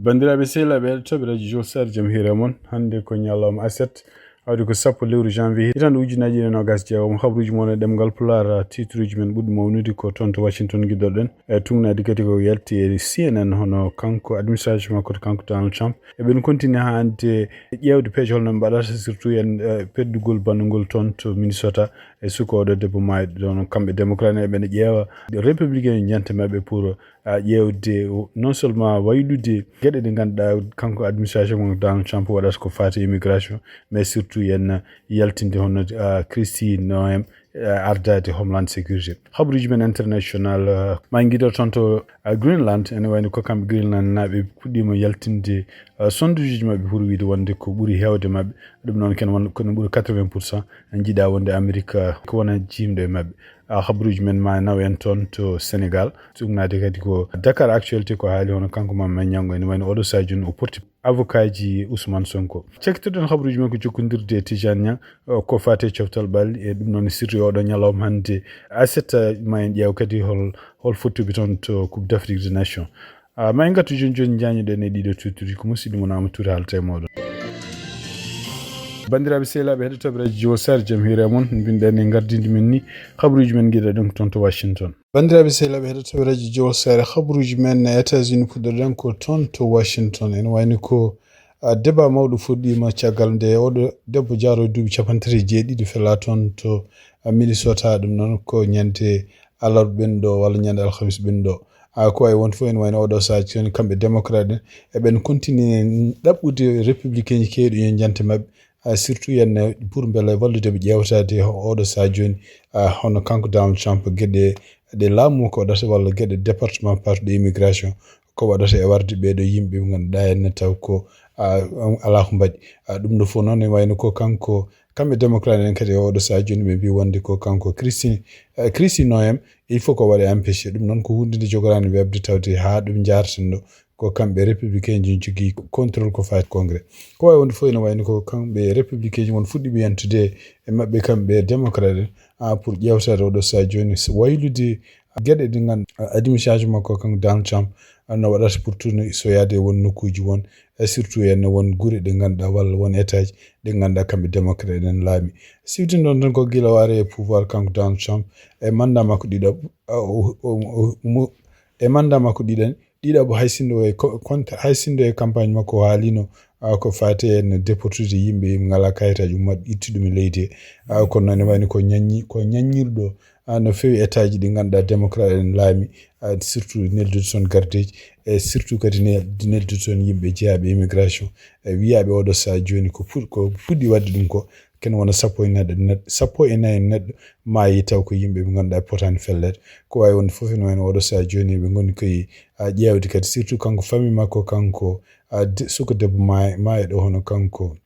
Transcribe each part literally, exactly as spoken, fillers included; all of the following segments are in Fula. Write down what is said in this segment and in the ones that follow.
Banndiraaɓe sehilaaɓe heɗotooɓe radio Jowol Sare, jam hiire mon. Hannde ko ñalawma aset, awdi ko sappo lewru janvier, hitande ujunnaji ɗiɗi e nogas jeegom. Habruuji mon e ɗemngal Pulaar, titruuji men ɓurɗi mawnude ko toon to Washington ngiɗɗoɗen. E tugnaade kadi ko yalti e C N N, hono kanko administration makko to kanko Donald Trump. Eɓen continue haa hannde ƴeewde peeje holno ɓe mbaɗata, surtout en, eh, peddugol banndugol toon to Minnesota e suka oɗo debbo maayɗo ɗoon. Kamɓe démocrate en eɓene ƴeewa républicain en jante maɓɓe pour, ah, ƴeewde non seulement waylude geɗe ɗe ngannduɗaa kanko administration mo Donald Trump waɗata ko faati immigration, mais surtout en yaltinde hono, ah, Kristi Noem, eh, ardaade Homeland Security. Habruuji men international, eh, ma en ngido toon to, eh, Greenland, ene wayno ko kamɓe Greenland naaɓe puɗɗiima yaltinde, eh, sonduuji maɓɓe pour wiide wonde ko ɓuri heewde maɓɓe. Ɗum noon ken won, ko no ɓuri quatre-vingts pour cent en njiɗa wonde Amerique, eh, ko wona jiimɗo e maɓɓe. Ah, habruuji men ma naw en toon to Sénégal. Tugnaade kadi ko Dakar Actualité ko haali hono kanko Mame Ñango ene wayno oɗo sahaa jooni o porti avocat ji Ousmane Sonko. Cakkitorɗen habruuji men ko jokkondirde e Tidiane Niang, o, ko faati e coftal ɓalli, e ɗum noon sirri oɗo ñalawma hannde. Aset, ma en ƴeew kadi hol, hol fottuɓe toon to Coupe d'Afrique des Nations. Ah, ma en ngartu jooni jooni, njaañoɗen e ɗiɗo titruuji, ko musidɗo mon Amadou Touré haalta e mooɗon. Banndiraaɓe sehilaaɓe heɗotooɓe radio Jowol Sare, jam hiire mon, mbinɗen e ngardindi men ni, habruuji men ngiɗɗoɗen toon to Washington. Banndiraaɓe sehilaaɓe heɗotooɓe radio Jowol Sare, habruuji men e États-Unis puɗɗorɗen ko toon to Washington. Ene wayni ko, ah, débat mawɗo fuɗɗiima caggal nde oɗo debbo jaaro duuɓi capanɗe tati e jeeɗiɗi fella toon to, ah, Minnesota. Ɗum noon ko ñande alarba ɓennuɗo walla ñande alhamis ɓennuɗo. Ah, ko wayi won fof ene wayno oɗo sahaa jooni kamɓe démocrate en eɓen continue ɗaɓɓude républicain ji keewɗi yo jante maɓɓe. Ah, surtout yen pour mbele wallude ɓe ƴeewtaade ho-, oɗo sahaa jooni, ah, hono kanko Donald Trump geɗe ɗe laamu ko waɗata walla geɗe département parti de immigration ko waɗata e warde ɓeeɗo yimɓe ɓe ngannduɗaa en taw ko, ah, alaa ko mbaɗi. Ah, ɗum ɗo fof noon ne wayno ko kanko, kamɓe démocrate en kadi e oɗo sahaa jooni ɓe mbi wonde ko kanko Christine, ah, Christine Noem, il faut ko waɗe empêché. Ɗum noon ko huunde nde jogoraani weɓde tawde haa ɗum njaarten ɗo. Ko kamɓe républicain ji jogii contrôle ko faati congrès. Ko wayi wonde fof ene wayno ko kamɓe républicain ji won fuɗɗiiɓe yantude e maɓɓe kamɓe démocrate en, ah, pour ƴeewtaade oɗo sahaa jooni so waylude geɗe ɗe nganndu-, ah, administration makko kanko Donald Trump, ah, no waɗata pour tourner so yaade won nokkuuji won, e surtout en won gure ɗe ngannduɗaa walla won état ji ɗe ngannduɗaa kamɓe démocrate en laami. Siwtindon tan ko gila o ari e pouvoir kanko Donald Trump e mandat makko ɗiɗaɓ-, ah, o, o, o, mo-, e mandat makko ɗiɗaɓ-, ɗiɗaɓo hay sinno e ko-, contre, hay sinno e campagne makko o haalino, ah, ko faati en déportude yimɓe yimɓe ngalaa kayitaaji ummat itti ɗum e leydi he. Ah, kono noon ene wayno ko ñaññi-, ko ñaññirɗo, ah, no feewi état ji ɗi ngannduɗaa démocrate en laami, ah, surtout neldude toon gardeeji e surtout kadi ne-, neldude toon yimɓe jeyaaɓe immigration e wiyaaɓe oɗo sahaa jooni ko fu-, ko fuɗɗi waɗde ɗum ko ken wona sappo e neɗɗo, neɗɗo, sappo e nayi neɗɗo maayi taw ko yimɓe ɓe ngannduɗaa potaani felleede. Ko wayi wonde fof ene wayno oɗo sahaa jooni ɓe ngoni koye, ah, ƴeewde kadi surtout kanko famille makko kanko, ah, de-, suka debbo maay-, maayɗo hono kanko,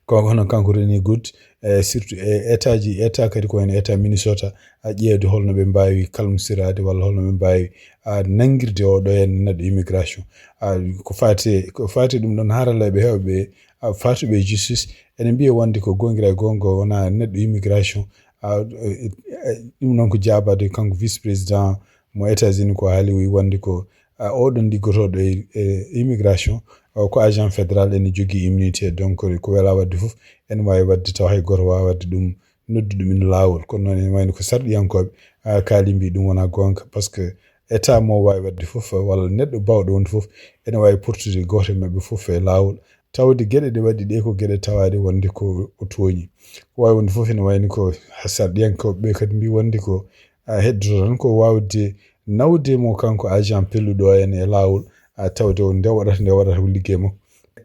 ko hono kanko Ronnie Good, e surtout e état ji, état kadi ko wayno état Minnesota, ah, ƴeewde holno ɓe mbaawi kalmsiraade walla holno ɓe mbaawi, ah, nanngirde oɗo heen neɗɗo immigration. Ah, ko faati, ko faati ɗum ɗoon haralleeɓe heewɓe, ah, faatuɓe e justice ene mbiya wonde ko goonga e goonga wonaa neɗɗo immigration. Ah, eh, eh, ɗum noon ko jaabaade kanko vice président mo États-Unis ko haali o wi wonde ko, ah, oɗon liggotooɗo e, e immigration, ah, ko agent fédéral ene jogii immunité, donc ko welaa waɗde fof ene waawi waɗde taw hay gooto waawaa waɗde ɗum, noddu ɗum ina laawol. Kono noon ene wayno ko sarɗiyankooɓe, ah, kaali mbi ɗum wonaa goonga, par ce que état mo waawi waɗde fof walla neɗɗo baawɗo wonde fof ene waawi portude gooto e maɓɓe fof e laawol. Tawde geɗe ɗe waɗi ɗe ko geɗe tawaaɗe wonde ko o tooñi. Ko waawi wonde fof ene wayno ko sarɗiyankooɓe ɓe kadi mbi wonde ko, ah, heddoto tan ko waawde nawde mo kanko agent pelluɗo o en e laawol, ah, tawde o nde waɗata, nde waɗata ko liggey makko.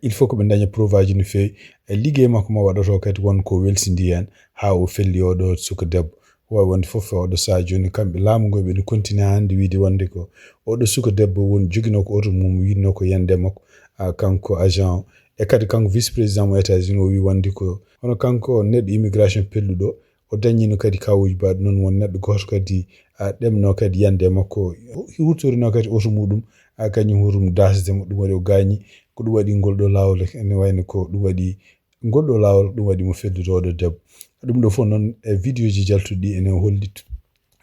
Il faut ko ɓe ndaña preuve aji no feewi. E liggey makko mo waɗata o kadi won ko welsindi heen haa o felli oɗo suka debbo. Ko waawi wonde fof e oɗo sahaa jooni kamɓe laamu ngu ɓe no continue hannde wiide wonde ko oɗo suka debbo woni joginoo ko oto mum winnoo ko yande makko, ah, kanko agent o. E kadi kanko vice président mo États-Unis o wi wonde ko hono kanko neɗɗo immigration pelluɗo, o dañiino kadi kawuuji baɗɗo noon won neɗɗo gooto kadi, ah, ɗemno kadi yande e makko, huutorinoo kadi oto muɗum, ah, kañum hurum daasde mo, ɗum waɗi o gaañi. Ko ɗum waɗi ngol ɗo laawol ene wayno ko ɗum waɗi ngol ɗo laawol, ɗum waɗi mo fellude oɗo debbo. Ɗum ɗo fof noon e vidéo ji jaltuɗi ene holli,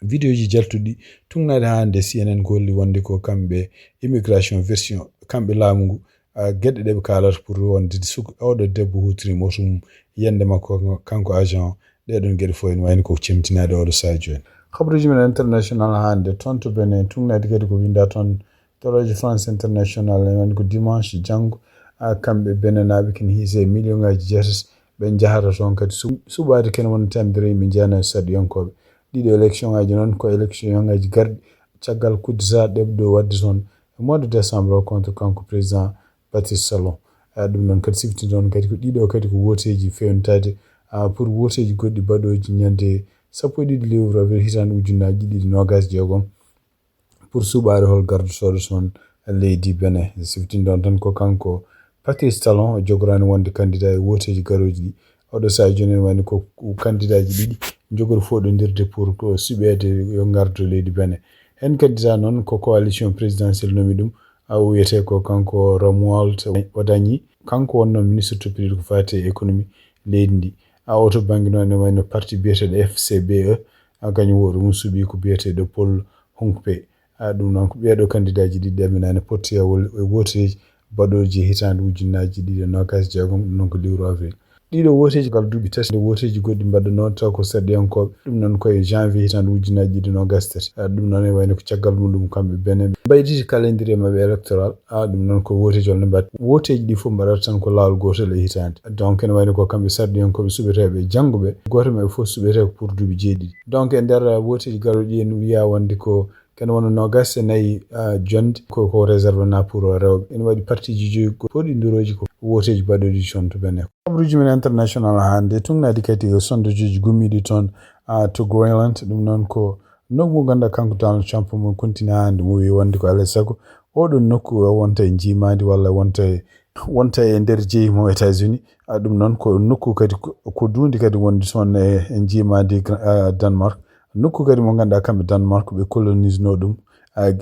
vidéo ji jaltuɗi tugnaade haa hannde C N N ko holli wonde ko kamɓe immigration version, kamɓe laamu ngu, geɗe ɗe ɓe kaalata pour wonde oɗo debbo huutori moto mum yiyannde makko kanko agent o. Ɗee ɗoon geɗe fof ene wayno ko cemtinaaɗe oɗo sahaa jooni. Habruuji men international hannde toon to Benin, tuugnaade kadi ko winnda toon torooje France International, ene wayno ko dimanche janngo, kamɓe benenaaɓe kene hiise e million ngaaji jeetati ɓe njahata toon kadi suɓaade kene wonde tamdere yimɓe njeenayo sarɗiyankooɓe. Ɗiɗo élection ngaaji noon ko élection ngaaji garɗi caggal coup d'état ɗeɓɗo waɗde toon e mois de décembre o contre kanko président Patrice Talon. Ɗum noon kadi sifti noon kadi ko ɗiɗo kadi ko wooteeji feewnitaade pour wooteeji goɗɗi baɗooji ñande sappo e ɗiɗi lewru avril hitaande ujunnaaji ɗiɗi noogaas jeegom pour suɓaade hol gardotooɗo toon leydi Benin. Sifti noon tan ko kanko Patrice Talon o jogoraani wonde candidat e wooteeji garooji ɗi. Oɗo sahaa jooni ene wayno ko candidatji ɗiɗi njogori fooɗondirde pour ko suɓeede yo ngardo leydi Benin. Heen candidat noon ko coalition présidentielle nomi ɗum, o wiyetee ko kanko Romuald Wadagni. Kanko wonno ministre toppitiiɗo ko faati e économie leydi ndi. O to bannge noon ene wayno parti biyeteeɗo F C B E, kañum wooɗo mum suɓii ko biyeteeɗo Paul Hongpei. Ɗum noon ko ɓeeɗo candidatji ɗiɗi ɗe minaani potti e wooteeji baɗooji hitaande ujunnaaji ɗiɗi e noogaas jeegom, ɗum noon ko lewru avril. Ɗiɗo wooteeji kala duuɓi tati nde wooteeji goɗɗi mbaɗanoo taw ko sarɗiyankooɓe, ɗum noon ko e janvier hitaande ujunnaaji ɗiɗi e noogaas tati. Ɗum noon e wayno ko caggal muɗum kamɓe Benin ɓe mbayditi calendrier maɓɓe électoral. Ɗum noon ko wooteeji holno mbaɗ wooteeji ɗi fof mbaɗata tan ko laawol gootol e hitaande. Donc ene wayno ko kamɓe sarɗiyankooɓe suɓeteeɓe janngo ɓe, gooto maɓɓe fof suɓetee ko pour duuɓi jeeɗiɗi. Donc e nder wooteeji garooji ɗi en wiya wonde ko kene wona noogaas e nayi jonnde ko ko réserve na pour rewɓe. Ene waɗi partiji joyi ko foɗi ndurooji ko wooteeji baɗooɗi toon to Benin. Habruuji men international hannde tuugnaade kadi e sondageji gummiiɗi toon to Greenland. Ɗum noon ko nokku mo ngannduɗaa kanko Donald Trump mo kontinaa hannde mo wiyi wonde ko alaa e sago oɗon nokku o wonta e njiimaandi walla wonta e wonta e nder jeyi mo États-Unis. Ɗum noon ko nokku kadi ko duundi kadi wonde toon e njiimaandi Denmark. Nokku kadi mo ngannduɗaa kamɓe Denmark ɓe colonisno ɗum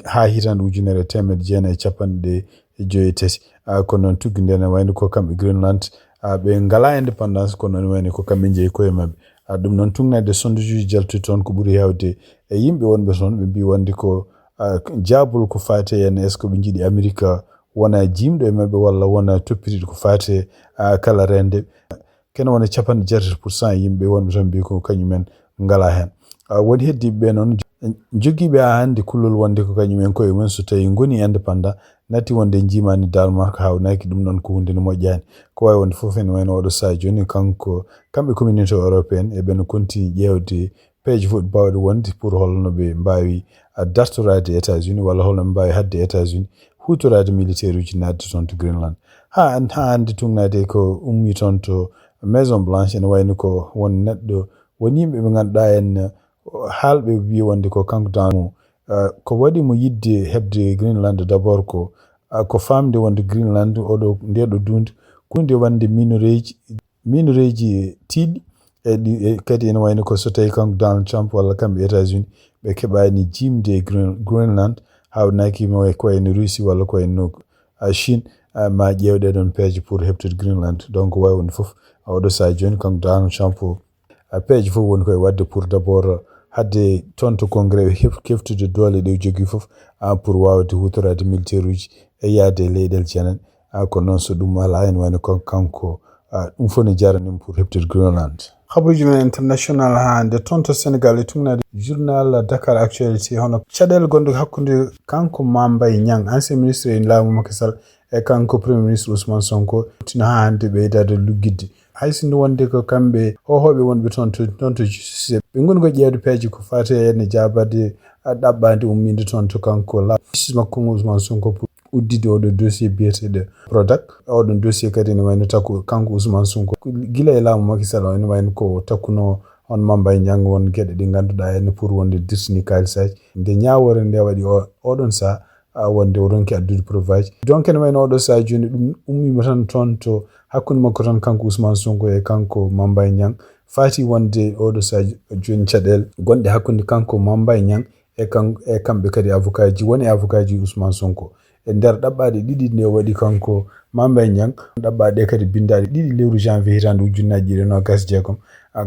haa hitaande ujunere e teemedde jeenayi e capanɗe joyi e tati. Kono noon tuggi nde ne wayno ko kamɓe Greenland ɓe ngalaa indépendance kono ne wayno ko kamɓe njeyi koye maɓɓe. Ɗum noon tuugnaade sondageji jaltuɗi toon ko ɓuri heewde e yimɓe wonɓe toon ɓe mbii wonde ko jaabol ko faati e est-ce que ɓe njiɗi Amerique wona jiimɗo e maɓɓe walla wona toppitiiɗo ko faati e kala reende. Kene wona capanɗe jeetati pour cent yimɓe wonɓe toon mbii ko kañumen ngalaa heen. Woni heddiiɓe ɓe noon jogiiɓe haa hannde kulol wonde ko kañumen koye mum so tawii ngoni indépendant natti wonde njiimaani Denmark haawnaaki ɗum noon ko huunde nde moƴƴaani. Ko waawi wonde fof ene wayno oɗo sahaa jooni kanko kamɓe communauté européenne eɓen continue ƴeewde peeje fof baawɗe wonde pour holno ɓe mbaawi dartoraade États-Unis walla holno ɓe mbaawi haɗde États-Unis huutoraade militaire uji naatde toon to Greenland. Haa haa hannde tuugnaade ko ummii toon to Maison Blanche ene wayno ko won neɗɗo won yimɓe ɓe ngannduɗaa en haalɓe mbii wonde ko kanko Donald ko waɗi mo yiɗde heɓde Greenland d'abord ko ko faamde wonde Greenland oɗo ndeeɗo duunde ko huunde waɗnde minereeji minereeji tiiɗɗi e ɗi kadi ene wayno ko so tawii kanko Donald Trump walla kamɓe États-Unis ɓe keɓaani jiimde e Greenland haawnaaki mo e ko wayno Russie walla ko wayno Chine ma ƴeewɗe ɗoon peeje pour heɓtude Greenland. Donc waawi wonde fof oɗo sahaa jooni kanko Donald Trump peeje fof woni koye waɗde pour d'abord haɗde toon to congrès ɓe keftude doole ɗe jogii fof pour waawde huutoraade militaire uji e yahde e leyɗeele janane. Ko noon so ɗum alaa ene wayno kanko ɗum fof ne jaranimo pour heɓtude Greenland. Habruuji men international haa nde toon to Sénégal e tuugnaade journal Dakar Actualité hono caɗeele gonɗe hakkunde kanko Mame Mbaye Niang ancien ministre e laamu Macky Sall e kanko premier ministre Ousmane Sonko tino haa hannde ɓeydaade luggitde. Hay sinno wonde ko kamɓe hohooɓe wonɓe toon to toon to justice ɓe ngoni ko ƴeewde peeje ko faati e ene jaabaade ɗaɓɓaande ummiinde toon to kanko la justice makko Ousmane Sonko pour udditde oɗo dossier biyeteeɗo Prodac. Oɗon dossier kadi ene wayno takko kanko Ousmane Sonko gila e laamu Macky Sall o ene wayno ko takkuno on Mame Mbaye Niang won geɗe ɗe ngannduɗaa ene pour wonde dirtini kaalisaaji nde ñaawoore nde waɗi oɗon sahaa wonde o ronki addude preuve aji. Donc ene wayno oɗo sahaa jooni ɗum ummiima tan toon to hakkunde makko tan kanko Ousmane Sonko e kanko Mame Mbaye Niang faati wonde oɗo sahaa jooni caɗeele gonɗe hakkunde kanko Mame Mbaye Niang e kan e kamɓe kadi avocat ji woni avocat ji Ousmane Sonko e nder ɗaɓɓaaɗe ɗiɗi nde waɗi kanko Mame Mbaye Niang ɗaɓɓaaɗe kadi binndaaɗe ɗiɗi lewru janvier hitaande ujunnaaji ɗiɗi e noogaas e jeegom.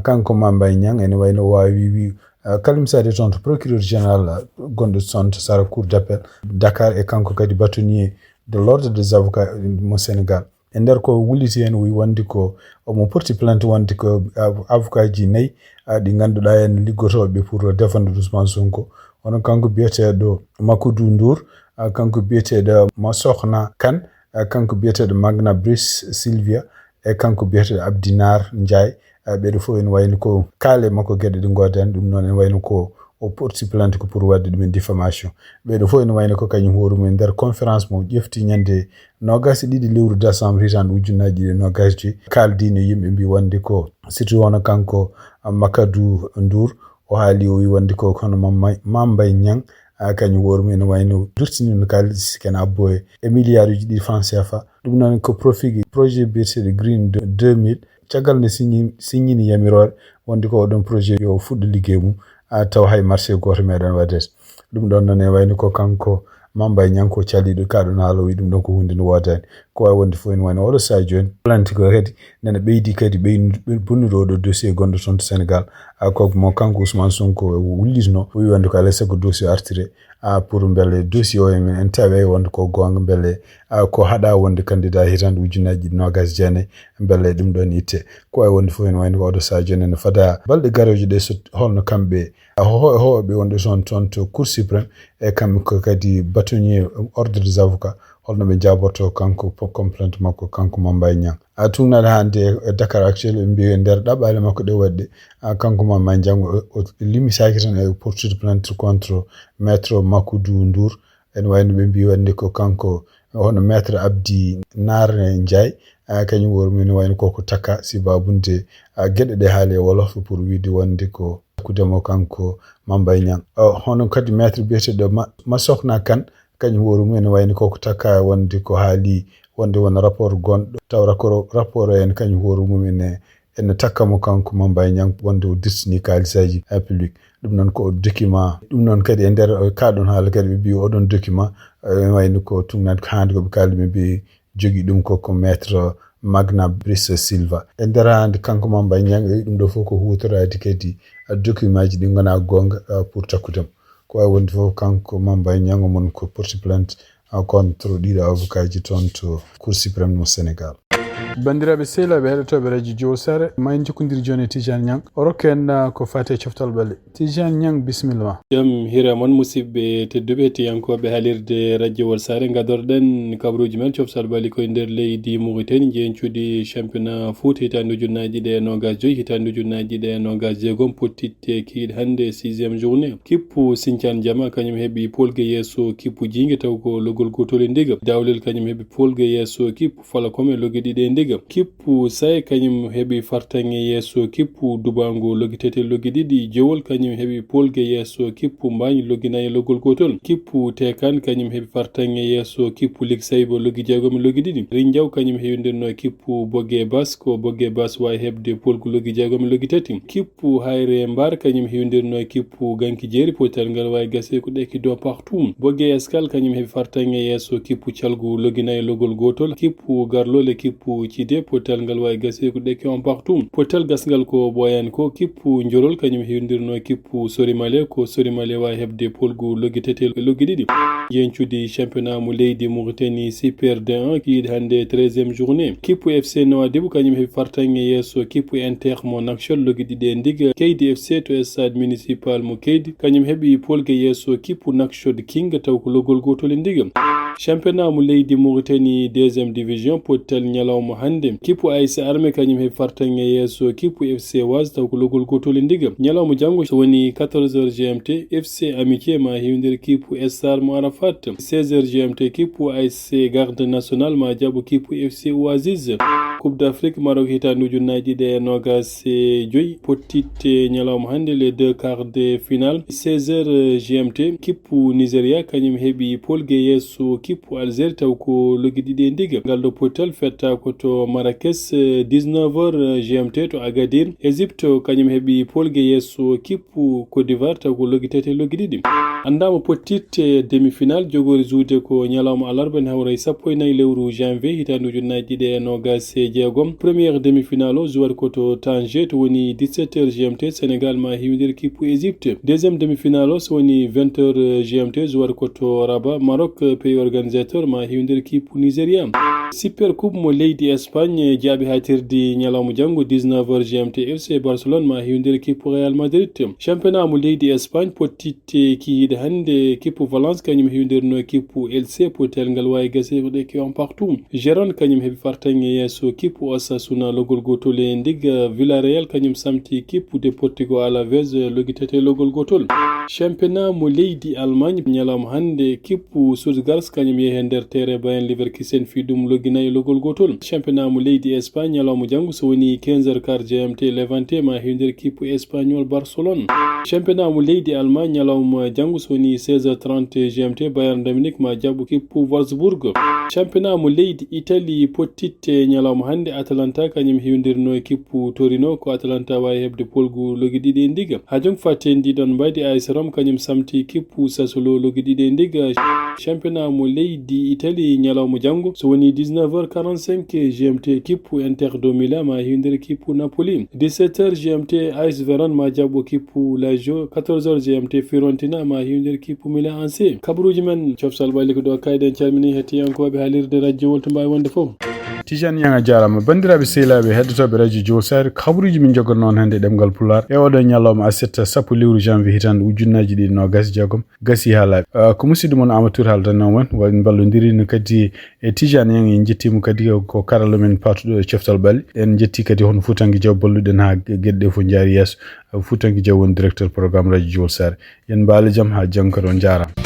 Kanko Mame Mbaye Niang ene wayno waawi wi Kalim Sadio toon to procureur général gonɗo toon to Sara cour d'appel Dakar e kanko kadi bâtonnier de l'ordre des avocats mo Sénégal. E nder ko wulliti heen, o wi wonde ko omo porti plainte wonde ko av- avocat ji nayi, ah, ɗi ngannduɗaa en liggotooɓe pour défendre Ousmane Sonko. Hono kanko biyeteeɗo Makoudou Ndour, ah, kanko biyeteeɗo Massokhna Kane, ah, kanko biyeteeɗo Magna Brice Sylvia, e kanko biyeteeɗo Abdinar Ndiaye. Ah, ɓeeɗo fof ene wayno ko kaale makko geɗe ɗe ngoodani, ɗum noon ene wayno ko o porti plainte ko pour waɗde ɗumen diffamation. Ɓeeɗo fof ene wayno ko kañum hoore mum e nder conférence mo ƴefti ñande noogaas e ɗiɗi lewru décembre hitaande ujunnaaji ɗiɗi e noogaas e joyi, kaaldiino e yimɓe mbi wonde ko surtout hono kanko, ah, Makoudou Ndour, o haali, o wi wonde ko hono Mame Mbaye Niang, ah, kañum hoore mum ene wayno durtinino kaalis kene abbo e milliards uji ɗiɗi francs C F A. Ɗum noon ko profit projet biyeteeɗo Green deux mille, caggal nde signi- signini yamiroore wonde ko oɗon projet yo fuɗɗo liggey mum, ah, taw hay marché gooto meeɗan waɗeede. Ɗum ɗoon noon e wayno ko kanko Mame Mbaye Niang ko caliiɗo kaaɗon haala, o wi ɗum ɗoon ko huunde nde woodaani. Ko waawi wonde fof ene wayno oɗo sahaa jooni plainte ko kadi nana ɓeydi kadi ɓeynude bonnude oɗo dossier gonɗo toon to Sénégal. Ah, ko mo kanko Ousmane Sonko o wullitno, o wi wonde ko alaa e sago dossier o artire, ah, pour mbele dossier o e men en tawe wonde ko goonga, mbele, ah, ko haɗa wonde candidat hitaande ujunnaaji ɗiɗi noogaas e jeenayi, mbele ɗum ɗoon itte. Ko waawi wonde fof ene wayno ko oɗo sahaa jooni ene fada balɗe garooje ɗe so holno kamɓe, ah, ho- hooɓe wonɓe toon, toon to Cour suprême, e kamɓe ko kadi bâtonnier ordre des avocats, holno ɓe njaaborto kanko po- complainte makko kanko Mame Mbaye Niang. A tuugnaade hannde e Dakar Actuel, ɓe mbi e nder ɗaɓɓaale makko ɗe waɗde, ah, kanko Mame Mbaye Niang o, o limitaaki tan e portude plainte contre maître Makoudou Ndour. Ene wayno ɓe mbi wonde ko kanko, hono maître Abdinar Ndiaye, ah, kañum hoore mum ene wayno koko takka sibabunde, ah, geɗe ɗe haali e wolof pour wiide wonde ko takkudemo kanko Mame Mbaye Niang. Ah, hono kadi maître biyeteeɗo Ma- Massokhna Kane, kañum hoore mum ene wayno koko takka wonde ko haali wonde won rapport gonɗo, taw rapport, rapport o en kañum hoore mum ene, ene takka mo kanko Mame Mbaye Niang wonde o dirtini kaalisaaji, eh, public. Ɗum noon ko document, ɗum noon kadi e nder, eh, kaaɗon haala kadi ɓe mbi oɗon document, eh, ene wayno ko tuugnaade ko hannde ko ɓe kaaldi ɓe mbi jogii ɗum ko, ko maître Magna Brice Sylvia. E nder hannde kanko Mame Mbaye Niang, e ɗum ɗo fof ko huutoraade kadi, ah, document ji ɗi ngonaa goonga, ah, pour takkudemo. Ko waawi wonde fof kanko Mame Mbaye Niang o mon ko porti plainte, ah, contre ɗiɗo avocat ji toon to Cour suprême mo Sénégal. Banndiraaɓe sehilaaɓe heɗotooɓe Radio Jowol Saare, ma en njokkondir jooni e Tijaan Niang. O rokka en, ah, ko faati e coftal ɓalli. Tijaan Niang, bisimilla ma. Jam hiire mon musidɓe tedduɓe, hettiyankooɓe haalirde Radio Jowol Saare, ngadorɗen kabaruuji men coftal ɓalli koye nder leydi Mauritanie, njeñcudi championnat foot hitaande ujunnaaji ɗiɗi e noogaas joyi, hitaande ujunnaaji ɗiɗi e noogaas jeegom, pottitte kikiiɗe hannde e sixième journée. Kippu Sinthiane Diama kañum heɓi polge yeeso kippu Jinge taw ko logol gotol e ndiga. Dawlel kañum heɓi polge yeeso kippu Falakome logge ɗiɗi e ndiga. Kippu Saye kañum heɓi fartaŋŋe yeeso kippu Dubango logge tati e logge ɗiɗi. Jowol kañum heɓi polge yeeso kippu Mbaañ logge nayi e loggol gotol. Kippu Tekan kañum heɓi fartaŋŋe yeeso kippu Liksaybo logge jeegom e logge ɗiɗi. Rinjaw kañum hewindirno e kippu Boge Bas, ko Boge Bas wawi heɓde polgu logge jeegom e logge tati. Kippu Hayre Mbar kañum hewindirno e kippu Ganki Jeeri, potal ngal wawi gase ko ɗekki do partout. Boge Eskal kañum heɓi fartaŋŋe yeeso kippu Calgu logge nayi e loggol gotol. Kippu Garlol e kippu Cide, potal ngal wawi gase ko ɗekki on partout. Potal gasngal ko ɓooyani ko kippu Njolol kañum hewindirno e kippu Sorimale, ko Sorimale wawi heɓde polgu logge tati e logge ɗiɗi. Jeñcudi championnat mo leydi Mauritanie Super D un kikiiɗe hannde treizième journée. Kippu F C Nouadhibou kañum heɓi fartaŋŋe yeeso kippu Inter mo Nouakchott logge ɗiɗi e ndiga. Keydi F C to stade municipal mo Keydi kañum heɓi polge yeeso kippu Nouakchott King taw ko loggol gotol e ndiga. Championnat mo leydi Mauritanie deuxième division, pottal ñalawma hannde. Kippu A S Armée kañum heɓi fartaŋŋe yeeso kippu F C Oise taw ko loggol gotol e ndiga. Ñalawma janngo so woni quatorze heures G M T, F C Amitié ma hewindir kippu Star mo Arafat. Seize heures G M T, kippu A S C Garde Nationale ma jaɓo kippu F C Oasis. Coupe d'Afrique Maroc hitaande ujunnaaji ɗiɗi e noogaas e joyi, pottitte ñalawma hannde, les deux quarts de finale. Seize heures G M T, kippu Nigeria kañum heɓi polge yeeso kippu Algérie taw ko logge ɗiɗi e ndiga. Ngal ɗo pottal fetta ko to Marrakech, dix-neuf heures G M T to Agadir. Égypte kañum heɓi polge yeeso kippu Côte d'Ivoire taw ko logge tati e logge ɗiɗi. Anndaama pottitte demi-final jogoore juude ko ñalawma alarba, ene hawra e sappo e nayi lewru janvier hitaande ujunnaji ɗiɗi e noogas e jeegom. Première demi-final o juwat ko to Tanger, to woni dix-sept heures G M T, Sénégal ma hiwdir kippu Égypte. Deuxième demi-final o, so woni vingt heures G M T, juwat ko to Rabat, Maroc, pays organisateur, ma hiwdir kippu Nigeria. Super Coupe mo leydi Espagne, jaaɓi haa tirdi ñalawma janngo, dix-neuf heures G M T, F C Barcelone ma hiwdir kippu Real Madrid. Championnat mo leydi Espagne, pottitte kihiiɗe hannde, kippu Valence kañum hiwdirno kippu Elche, pottel ngal waawi gasi waɗeeki un partout. Gérone kañum heɓi fartaŋŋe yeeso kippu Osasuna logol gotol e ndiga. Villarreal kañum samti kippu Deportivo Alaves, logitete logol gotol. Championnat mo leydi Allemagne, ñalawma hannde, kippu Stuttgart kañum yehi e nder terrain Bayern Leverkusen fii ɗum loggi nayi logol gotol. Championnat mo leydi Espagne, ñalawma janngo, so woni quinze heures quart G M T, Levante ma hiwdir kippu Espagnol Barcelone. Championnat mo leydi Allemagne, ñalawma janngo, so woni seize heures trente G M T, Bayern de Munich ma jaɓɓo kippu Wolfsburg. Championnat mo leydi Italie, pottitte ñalawma hannde, Atalanta kañum hiwdirno e kippu Torino, ko Atalanta waawi heɓde polgu loggi ɗiɗi e ndiga. Haa jom fatten ndi ɗon mbaydi, A S Rome kañum samti kippu Sassuolo loggi ɗiɗi e ndiga. Championnat mo leydi Italie, ñalawma janngo, so woni dix-neuf heures quarante-cinq G M T, kippu Inter de Milan ma hiwdir kippu Napoli. Dix-sept heures G M T, A S Vérone ma jaɓɓo kippu Lazio. Quatorze heures G M T, Fiorentina ma hiwdir kippu Milan A C. Kabaruuji men, coftal ɓalli ko ɗo kayɗen, calmini hettiyankooɓe haalirde Radio Jowol to mbaawi wonde fof. Tijani Yang a jaaraama. Banndiraaɓe sehilaaɓe heɗotooɓe Radio Jowol Sahel, kabaruuji min njogornoo on hannde e ɗemngal Pulaar e oɗo ñalawma aset sappo lewru janvier hitaande ujunnaaji ɗiɗi noogas e jeegom. Gasi haa laaɓi. Ah, ko musidɗo mon Amadou Touré haaldanno on, waɗi ballondirini kadi e Tijani Yang, en njettii mo kadi ko karallo men paatuɗo e coftal ɓalli. En njettii kadi hono Fuutanke Jaw balluɗen haa ge-, geɗe ɗe fof njaari yeeso. Fuutanke Jaw woni directeur programme Radio Jowol Sahel. Yen mbaale jam haa janngo kadi, on njaaraama.